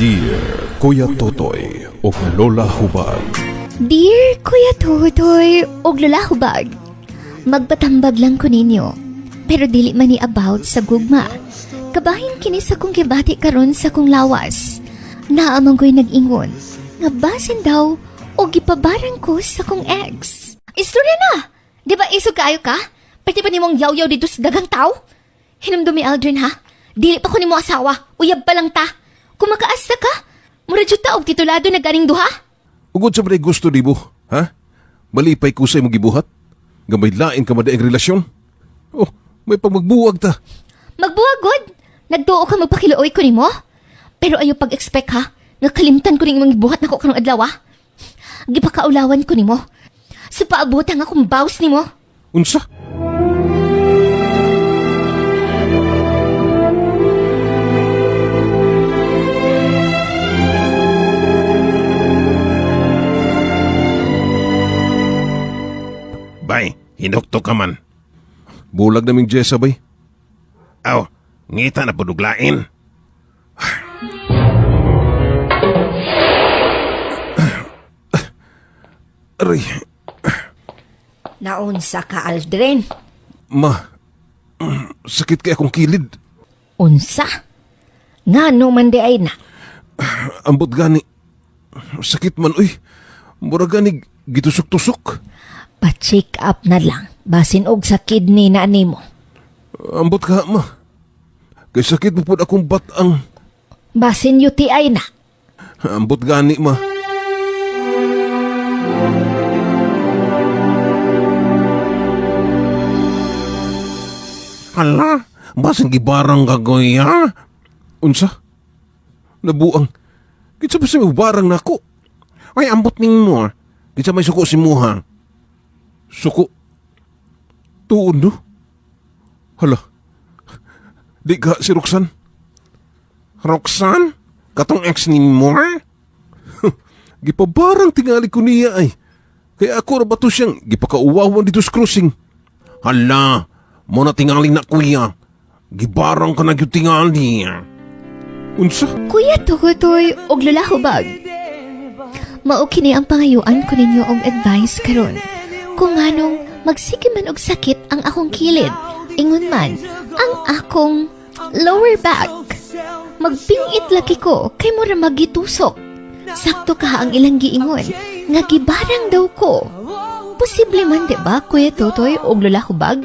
Dear Kuya Totoy ug Lola Hubag. Dear Kuya Totoy ug Lola Hubag, magpatambag lang ko ninyo. Pero dili man ni about sa gugma. Kabahin kini sa kong gibati karon sa kong lawas. Naamang ko'y nag-ingon nga basin daw o gipabarang ko sa kong ex. Istorya na! Di ba isog kaayo ka? Pwede ba nimong yaw-yaw dito sa dagang tao? Hinumdumi, Aldrin, ha? Dili pa ko nimo asawa. Uyab pa lang ta. Kung makaasta ka, mura jud ta og titulado na ganing duha. Ugod sa balay gusto di mo, ha? Malipay ko sa imong gibuhat. Nga may lain ka madaing relasyon. Oh, may pagmagbuwag ta. Magbuwagod! Nagtuo ka magpakiluoy ko nimo? Pero ayo pag-expect ha, nga kalimtan ko ning imong gibuhat nako karong adlaw ha. Gipakaulawan ko nimo. Sa paabutan nga akong baws nimo. Unsa? Bay, hinukto ka man. Bulag naming Jessa, bay. Aw, ngita na puduglain. Aray, Naunsa ka, Aldrin? ma. Sakit kay akong kilid. Unsa? Nga no man di ay na. Ambot gani. Sakit man, uy. Mura gani, gitusok-tusok. Pa-check up na lang. Basin og sa kidney na nimo. Ambot ka, ma. Kay sakit mo po akong batang. Basin UTI na. Ambot gani, ma. Hala, basin gibarang kagoya. Unsa? Nabuang. Kinsa pa sa barang nako? Ay, ambot ning mo. Kinsa may suko si muha. Suko. Tuon no? Hala. Di ka si Roxanne. Roxanne? Katong ex ni mo? Gipabarang tingali ko niya ay. Kaya ako ra ba to siyang gipakauwawan dito sa crossing. Hala, mo na tingali na kuya. Gibarang ka na gyud tingali. Unsa? Kuya Totoy og Lola Hubag. Mao kini ang pangayuan ko ninyo og advice karon. Kung nganong magsige man og sakit ang akong kilid, ingon man ang akong lower back. Magpingit laki ko kay mura magitusok. Sakto ka ang ilang giingon nga gibarang daw ko. Posible man di ba, Kuya Totoy og Lola Hubag?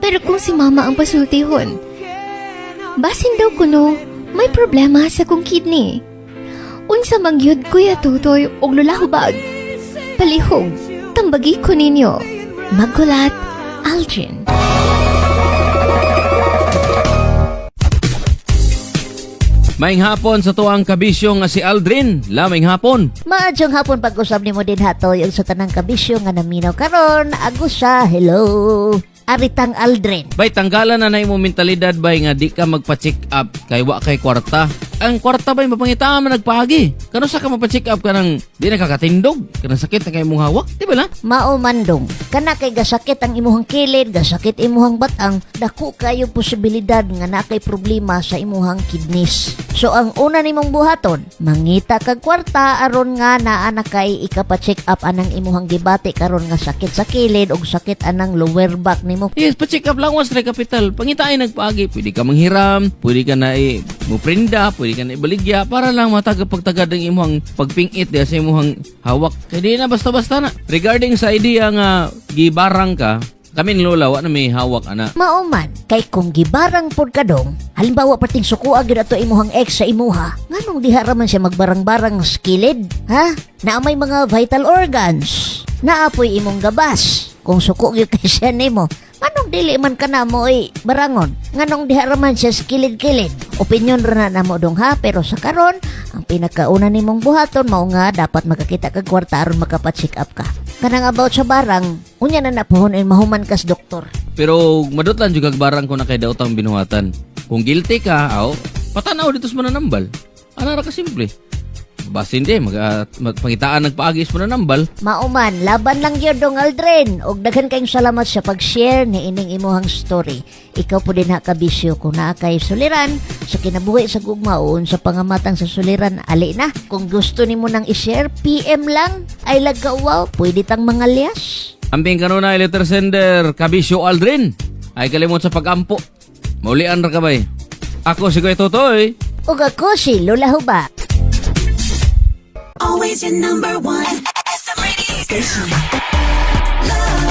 Pero kung si Mama ang pasultihon, basin daw kuno, may problema sa kong kidney. Unsa man gyud, Kuya Totoy og Lola Hubag? Palihog, tambagi ko ninyo. Magulat, Aldrin. Maing hapon sa tuang kabisyo nga si Aldrin. Laming hapon. Maadyong hapon pag-usab nimo din hatoy ug sa tanang kabisyo nga naminaw karon. Agusa, hello. Aritang Aldrin. Bay, tanggalan na na imong mentalidad bay nga di ka magpa-check up kay wa kay kwarta. Ang kwarta bay mapangitaan man nagpaagi. Kano sa ka magpa-check up ka nang di nakakatindog, kanang sakit na kay imong hawak, di ba la? Mao mandong. Kana kay gasakit ang imuhang kilid, gasakit imuhang batang, dako kayo posibilidad nga naa kay problema sa imuhang kidneys. So ang una nimong buhaton, mangita kag kwarta aron nga naa na kay ikapa-check up anang imuhang gibati karon nga sakit sa kilid ug sakit anang lower back nimo. Yes, pa-check up lang was capital. Pangitain nagpaagi. Pwede ka manghiram, pwede ka na i muprinda, pwede ka na ibaligya para lang matagapagtagad ang imong pagpingit diya sa imong hawak. Kay di na basta-basta na. Regarding sa idea nga gibarang ka, kami ni Lola wa na may hawak ana. Mao man, kay kung gibarang pod ka dong, halimbawa pating sukua gyud ato imuhang ex sa imuha, nganong diha ra man siya magbarang-barang sa kilid, ha? Naa may mga vital organs, naapoy imong gabas. Kung suko gyud kay siya nimo, nganong dili man ka na mo ay barangon? Nganong diha ra man siya sa kilid-kilid? Opinion ra na namo dong ha, pero sa karon, ang pinakauna nimong buhaton mao nga dapat makakita kag kwarta aron makapa-check up ka. Kanang about sa barang, unya na napuhon ay mahuman kas doktor. Pero madutlan jud kag barang ko na kay daotang binuhatan. Kung guilty ka, aw, patanaw dito sa mananambal. Ana ra ka simple. Basin di, mag, pangitaan nagpaagi sa pananambal. Mauman, laban lang gyud dong Aldrin. Og daghan kayong salamat sa pag-share ni ining imuhang story. Ikaw po din ha kabisyo kung naa kay suliran sa kinabuhi sa gugmaon sa pangamatang sa suliran ali na. Kung gusto nimo nang i-share, PM lang ay lagkawaw, pwede tang mga lias. Ambing kanunay letter sender Kabisyo Aldrin. Ay kalimot sa pagampo. Maulian ra kabay. Ako si Kuya Totoy. Ug ako si Lola Huba. Always your number one. SM Radio Station. Love.